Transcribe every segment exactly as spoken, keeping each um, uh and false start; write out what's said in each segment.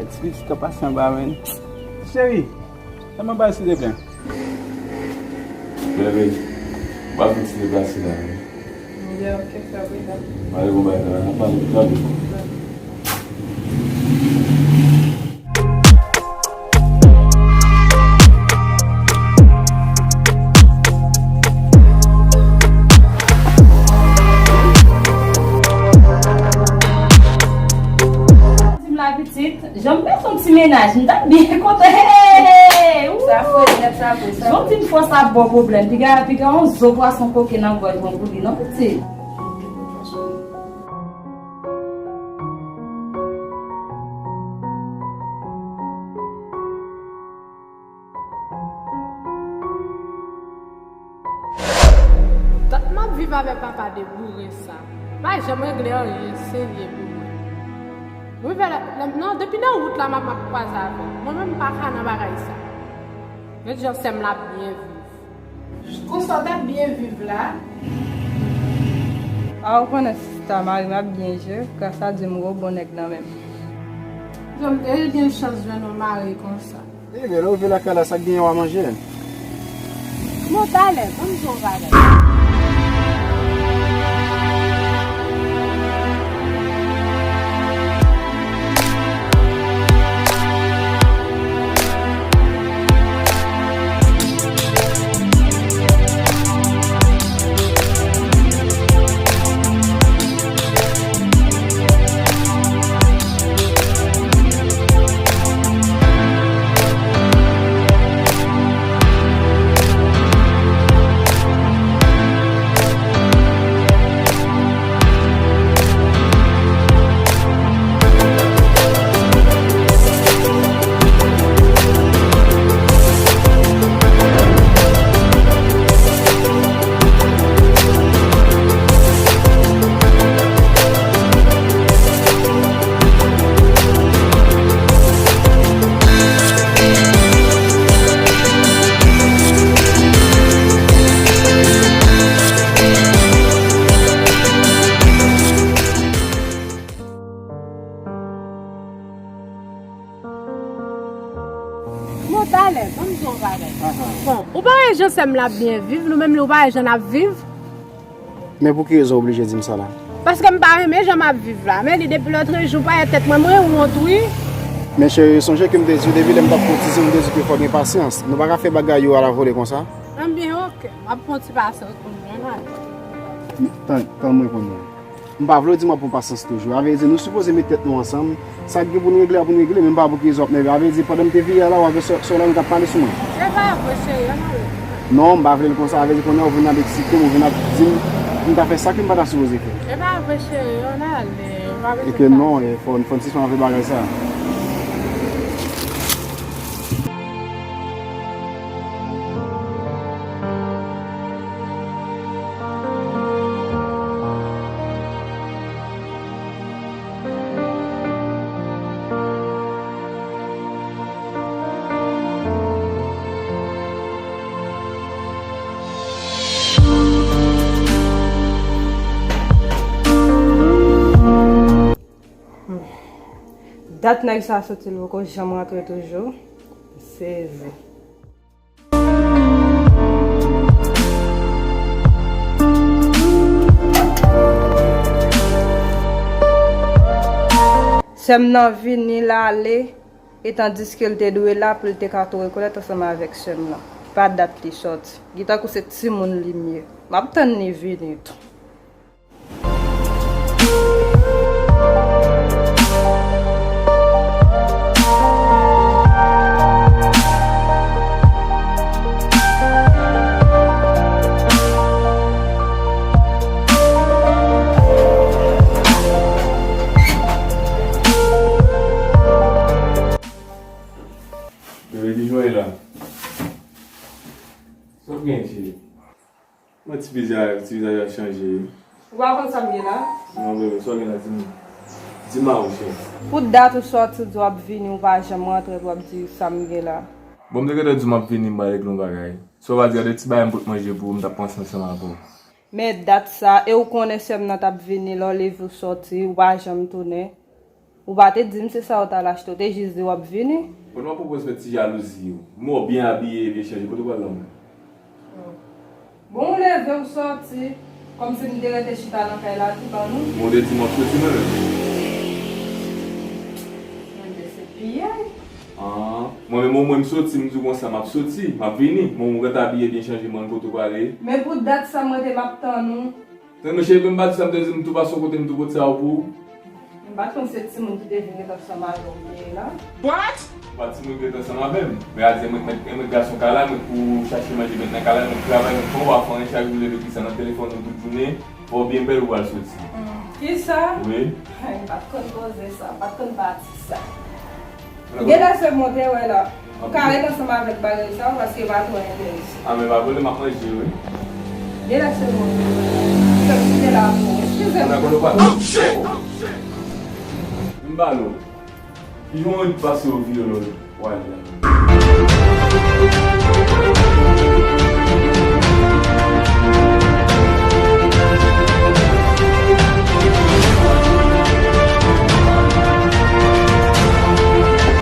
Ti pitit k ap pase anba, menn. Cheri, fè m anba, silvouplè. Bebe, m ap vin ti deplase la, wi. Byen, ok, frè Prida. M ale gon bagay la, n ap pale pi ta. Di m la, pitit, jan m mete yon ti mennaj, m t ap byen kontan. Hey! Sa fre nèt, sa fre, sa fre. Jan w di m fò sa ba w pwoblèm. Piga, piga yon zo pwason koke nan gòj mwen pou li, non, pitit. Tan m ap viv avèk papa de boure sa, pa janm regle anyen serye pou mwen. Rive lè, lè, non, depi nan wout la m ap, m ap kwaze avè l. Mwen menm m pa ka nan bagay sa. Gad jan sè m la ap byen viv. Konsa w t ap byen viv la. A, ou konnen sista, mari m ap byen jere, gras a Dye m gen yon bon nèg nan men m. Jan m te gen chans jwenn yon mari konsa. Ebyen, lè w rive lakay la, sa k genyen w a manje? Bon, talè, ban m di w yon bagay. Bon, talè, ban m di w yon bagay. Bon, ou pa wè jan sè m la ap byen viv, nou menm li ou pa wè jan n ap viv. Men pou ki rezon w oblije di m sa la? Paske m pa renmen jan m ap viv la. Men li depi lòtrejou, pa wè tèt mwen, mwen wont, wi. Men cheri, sonje ke m te di w depi lè m t ap fè w tizin, m te di w ke fò gen pasyans. Nou pa ka fè bagay yo alavole konsa. Anbyen, ok. M ap fè yon ti pasyans pou nou, ann ale. Tan, tann mwen kounye a. M pa vle w di m w ap pran pasyans toujou. A vle di, nou sipoze met tèt nou ansanm. Sa k gen pou n regle a pou n regle, men m pa pou ki w ap nève. A vle di, pandan m te vire a la, w avè sè, sè w la, nou t ap pale sou mwen. Se pa vre, cheri, ann ale. Non, m pa vle l konsa. A vle di, kounye a, ou vin ap eksite m, ou vin ap di m, m ta fè sa ke m pa ta sipoze fè. Se pa vre, cheri, ann ale. E ke non, e fò, fò n sispann avè bagay sa. Dat nèg sa soti l poko janm rantre toujou. Sezi. Sè m nan vini, l ale, e tandiske l te dwe la pou l te ka tou rekonèt ansanm avèk sè m nan. Pa dat li sòti. Li tankou se timoun li m ye. M ap tann li vini tou. Bebe, ki jan w ye la? Sa w gen, cheri? Mwen ti vizaj, ti vizaj la chanje wi. Ou pa konn sa m gen la? Non, bebe, sa w gen la, di m. Di m a ou, cheri. Pou dat ou sòti di w ap vini, ou pa janm rantre, w ap di sa m gen la. Bon, m te gentan di w m ap vini, m pral regle yon bagay. Sa w pa di, gade ti bagay m pot manje pou ou, m t ap panse ansanm avè w. Men dat sa, e ou konnen sè m nan t ap vini, lè w leve w sòti, ou pa janm tounen. Ou pa te di m se sa w t al achte, w te jis di w ap vini. Bon, w ap pwopòz fè ti jalouzi w. M wè w byen abiye, byen chanje, kote w pral la menm? Bon, ou leve, ou sòti, kòmsi m te rete chita nan kay la tou, pa nou. Bon, w te di m w ap soti mwen menm. Mwen, se piyay. Ah, mwen menm, mwen, m soti, m di w konsa, m ap soti, m ap vini. Mwen, ou rete abiye, byen chanje, mwen, kote w prale? Men pou dat sa, mwen te m ap tann ou. Tande, cheri, m pa di sa, m te di m tou pase yon kote, m tou pote sa yo pou ou. M pa t konn se timoun ki te vin ret ansanm avè w te ye la. What? Pa timoun ki ret ansanm avè m. Men a di, mwen, mwen, mwen gason kay la, mwen pou chache manje, mwen nan kay la, mwen travay, mwen fè yon afè, chak jou leve ki sa nan telefòn nou tout jounen, fò w byen bèl ou pral soti. Hmm. Kisa? Wi. M pa t konn koze sa, m pa t konn pati sa. Gen lè se bon te wè la. Ou ka ret ansanm avèk bagay sa yo paske e pa twò enterese. A, men pa vole, m ap manje, wi. Gen lè se bon te wè la. Kòm si te la pou ou. Eskize m. Ann, ann, ann, ann. M pale w. Ki jan w pase w vyolon w al la?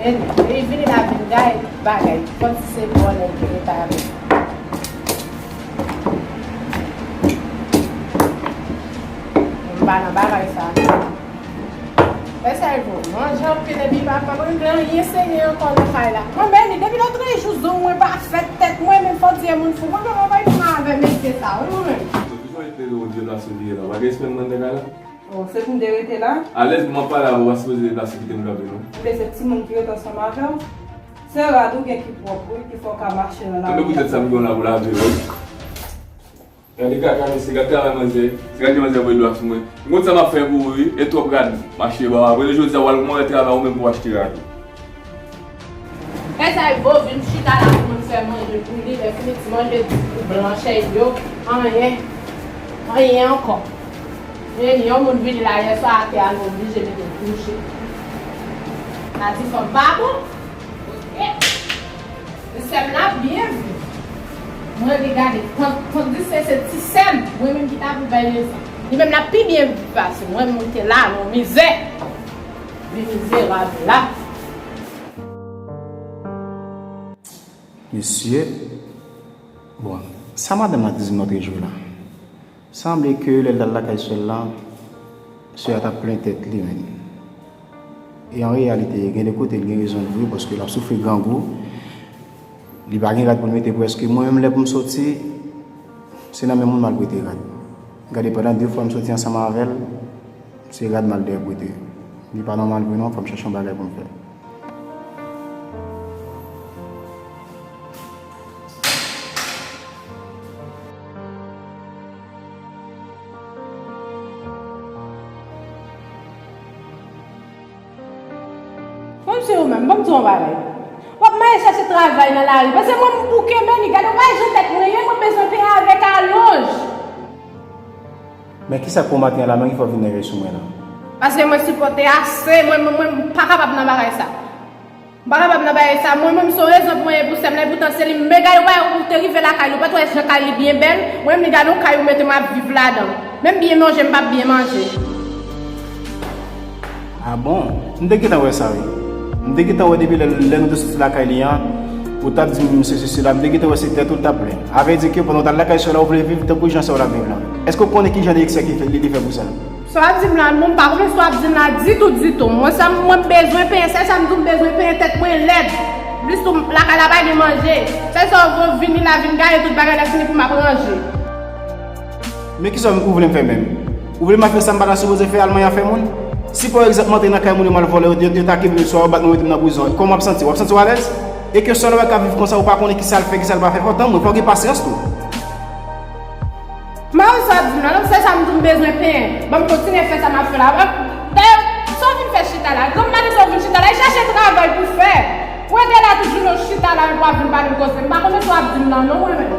E, e vini la vin gaye tout bagay, kòmsi se vòlè ki rete avè m. M pa nan bagay sa non. Eseye pou manje anpil epi papa mwen vle anyen serye ankò nan kay la. Mwen, Bèni, depi lòtrejou zong mwen pa fèt tèt mwen, men fò di e moun fou. Mwen, mwen pa pran avè mesye sa, wi, mwen menm. Toujou ete ou deplase ou vire la. Ou pa gen espè mwen nan kay la? Bon, se pou m te rete la? Alèz pou m ap pale avè w, ou pa sipoze deplase kite m kanpe, non. Ebyen, se timoun ki rete ansanm avè w. Se rad ou gen ki pwòp, wi, ki fè w ka mache nan lari. Tanpri poutèt sa m gen w la pou lave, wi. Gade kaka mesye, gad travay manzè. Se gade manzè voye dlo a sou mwen. M konn sa m ap fè pou ou wi, e twòp rad m achte ba w. Apre jodi a w al mande travay ou menm pou w achte rad ou. Eseye vin chita la pou mwen fè manje pou li, lè fini ti manje ti kou blan chèy yo, anyen, anyen ankò. Men yon moun vini la yè swa atè a nou oblije mete l kouche. Sa di fanm pa bon. Oke. Sè m la byen viv. Mwen li gade, tan, tandis se, se ti sè m, mwen menm ki ta pou bay lezan. Li menm la pi byen viv pase mwen, mwen te la nan mizè. Li mizerab la. Mesye, bon, sa madanm nan te di m lòt jou la. Sanble ke lè l t al lakay sè l lan, sè a t ap plen tèt li menm. E an reyalite, gen de kote l gen rezon l vre, paske l ap soufri grangou. Li pa gen rad pou l mete prèske. Mwen menm, lè pou m soti, se nan men moun m al prete rad. Gade, pandan de fwa m soti ansanm avè l, se rad m al dèyè prete. Li pa nòmal vre non, fò m chèche yon bagay pou m fè. Bon, se ou menm, ban m di w yon bagay. W ap mache chache travay nan lari. Paske mwen, m bouke, men li gade, w pa jan tèt mwen ye, mwen bezwen peye avèk alonj. Men kisa k pran maten an la menm ki fè w vin nève sou mwen la? Paske mwen sipòte ase, mwen, mwen, mwen pa kapab nan bagay sa. M pa kapab nan bagay sa. Mwen menm, se yon rezon pou mwen ye pou sè m la, epoutan se li m, men gade, ou pa, ou te rive lakay li, ou pa t wè jan kay li byen bèl? Mwen menm, li gade yon kay ou mete m ap viv ladan. Menm byen manje, m p ap byen manje. Ah bon? M te gentan wè sa, wi. M te gentan wè depi lè, lè nou te soti lakay li an, ou t ap di m sesi, sela, m te gentan wè se tèt ou l t ap plen. A vre di ke pandan w t al lakay sè w la, ou vle viv tankou jan sè w t ap viv lan. Èske w konnen ki jan de eksè ki fè, li te fè pou sè l? Sa w ap di m la, non, m pa konprann sa w ap di m la ditou, ditou. Mwen, sa m, mwen, m bezwen penyen, sèl sa m di w, m bezwen penyen, tèt mwen lèd. Plis tou, lakay la pa gen manje. Sèl sa w vin la, vin gaye tout bagay la, fini pou m ap ranje. Men kisa w vle m fè menm? Ou vle m al fè sa m pa ta sipoze fè, al manyen afè moun? Si pa egzanp m antre nan kay moun yo m al vòlè, yo, yo, yo ta kenbe m, swa yo bat mwen, mete m nan prizon, kòman w ap santi w? W ap santi w alèz? E ke sèl ou wè k ap viv konsa, ou pa konnen kisa l fè, kisa l pa fè, fò w tann mwen, fò w gen pasyans tou. M pa konn sa w ap di m la, non, sèl sa m di w m bezwen penyen. Ban m kontinye fè sa m ap fè la. Dayè, sa w vin fè chita la? Granm maten sa w vin chita la, e chache travay pou w fè. Ou rete la tout jounen w chita la, epi w ap vin pale m koze. M pa konnen sa w ap di m la, non, mwen menm.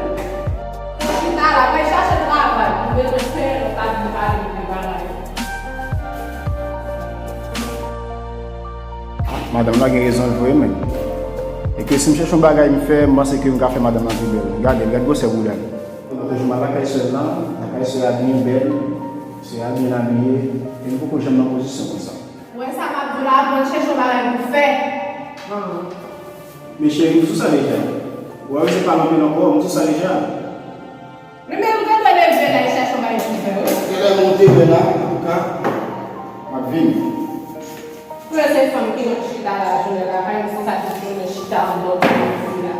Chita la, w al chache travay pou w bezwen penyen, lè w ta vin pale m de bagay. Madanm nan gen rezon l vre, men. E ke si m chèche yon bagay m fè, m panse ke m ka fè madanm nan pi bèl. Gade l, gad gwosè bouda l. Lòt jou m al lakay sè l lan, lakay sè a byen bèl, sè a byen abiye, e m poko janm nan pozisyon konsa. Ou wè sa m ap di w la, Aprann chèche yon bagay pou fè. Men cheri, m sou sa deja. Ou wè se pa lanpil ankò, m sou sa deja. Men, men nou gentan leve la e chèche yon bagay pou fè, wi. Genlè monte wè la, antouka, m ap vini. Pou yo se fanm ki renmen chita la, jounen la, pa gen sens ak tout jounen chita anndan pou yon fi la.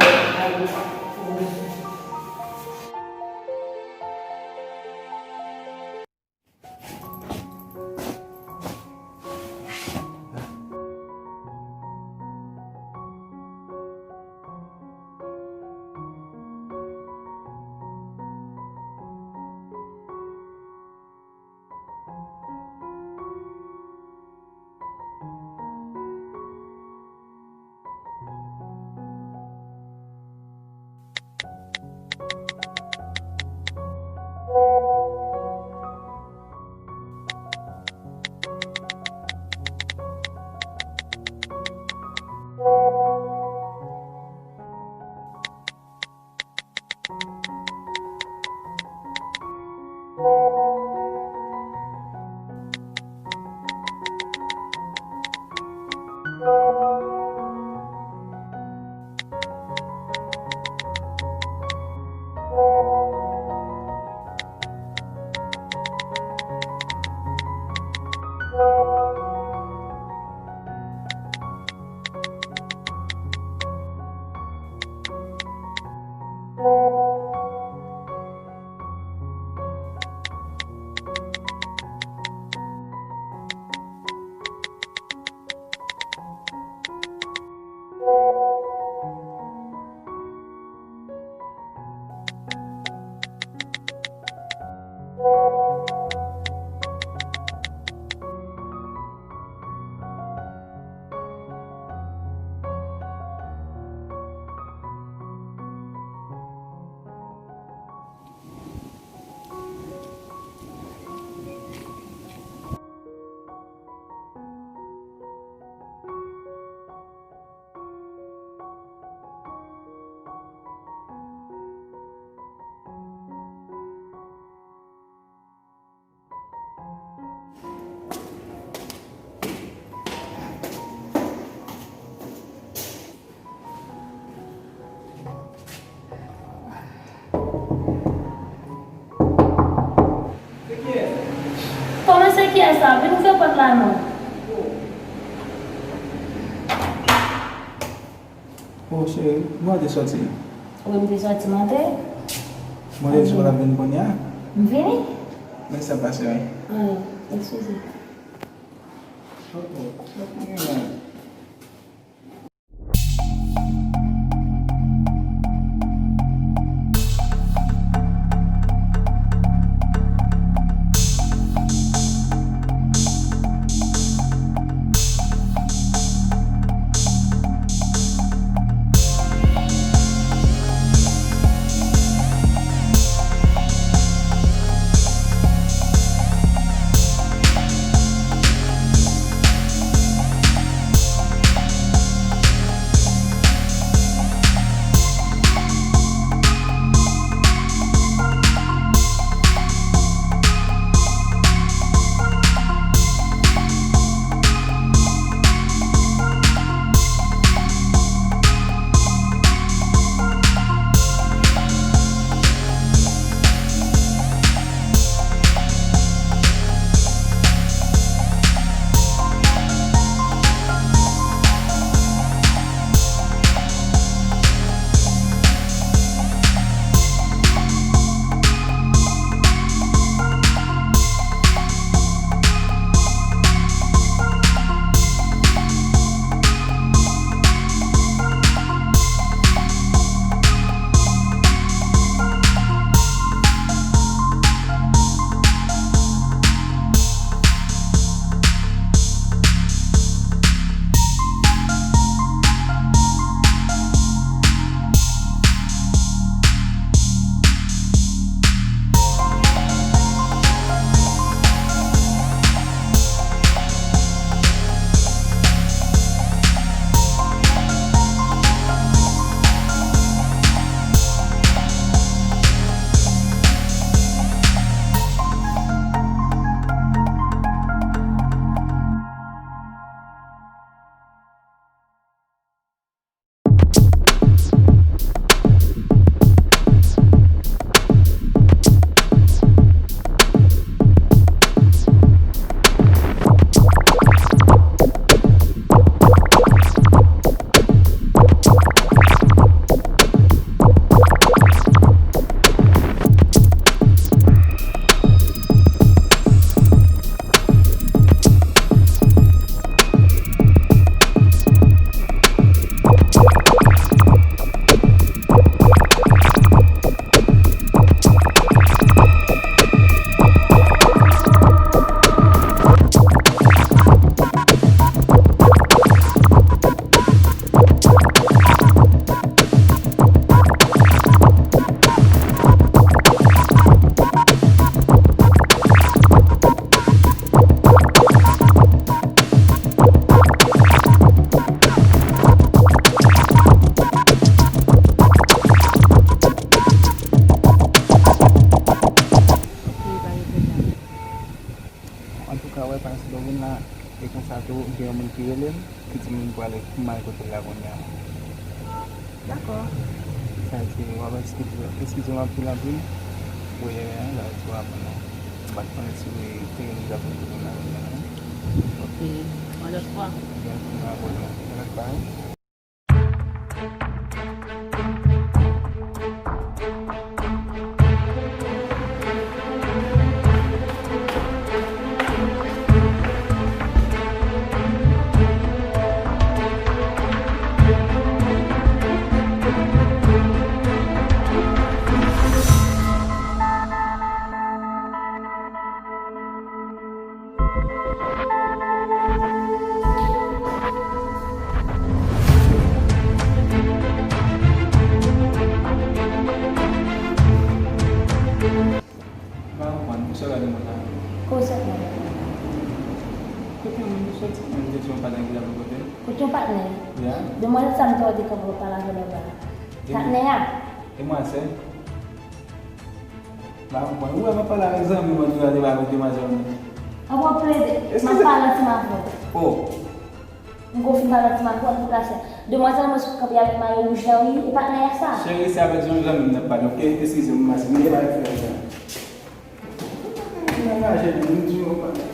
Kòman se kiyès la? Vin ouvè pòt la non. Oh, cheri, mwen te sòti. Wi, m te sòti maten. Mwen te di w ap vin kounye a. M vini? Men sa pase, wi. Ah, eskize. Oh, oh. Yo, gen yon moun ki rele m, ki di m li prale, m al kote l la kounye a. Dakò. Sa di, w ap eskize, eskize m anpil, anpil. Wi, la, di w aprann non. M pa t konnen si w te gen deja pou kote m la kounye a non. Ok, yon lòt fwa. Gen pou m abòne yon lòt fwa. M pa konprann, pou sa w gade mwen la. Kote moun soti? Mwen te di yon patnè ki t ap bò kote. Kote yon patnè? Ya. Demwazèl sa m te wè te kanpe ap pale avè l anba. Patnè a? Demwazèl? M pa konprann. Ou wè m ap pale avèk zanmi mwen, nou gade pa avèk demwazèl mwen. Ann w ap plede. M ap pale ansanm avè w. Oh. M gon fin pale ansanm avè w, ann pou plase. Demwazèl mwen sot kanpe avèk mayo wouj la wi, e patnè a sa. Cheri, se avèk yon zanmi m n ap pale, oke? Eskize m, m pase. M gen bagay pou fè avèk zanmi. M angaje, m di yon patnè.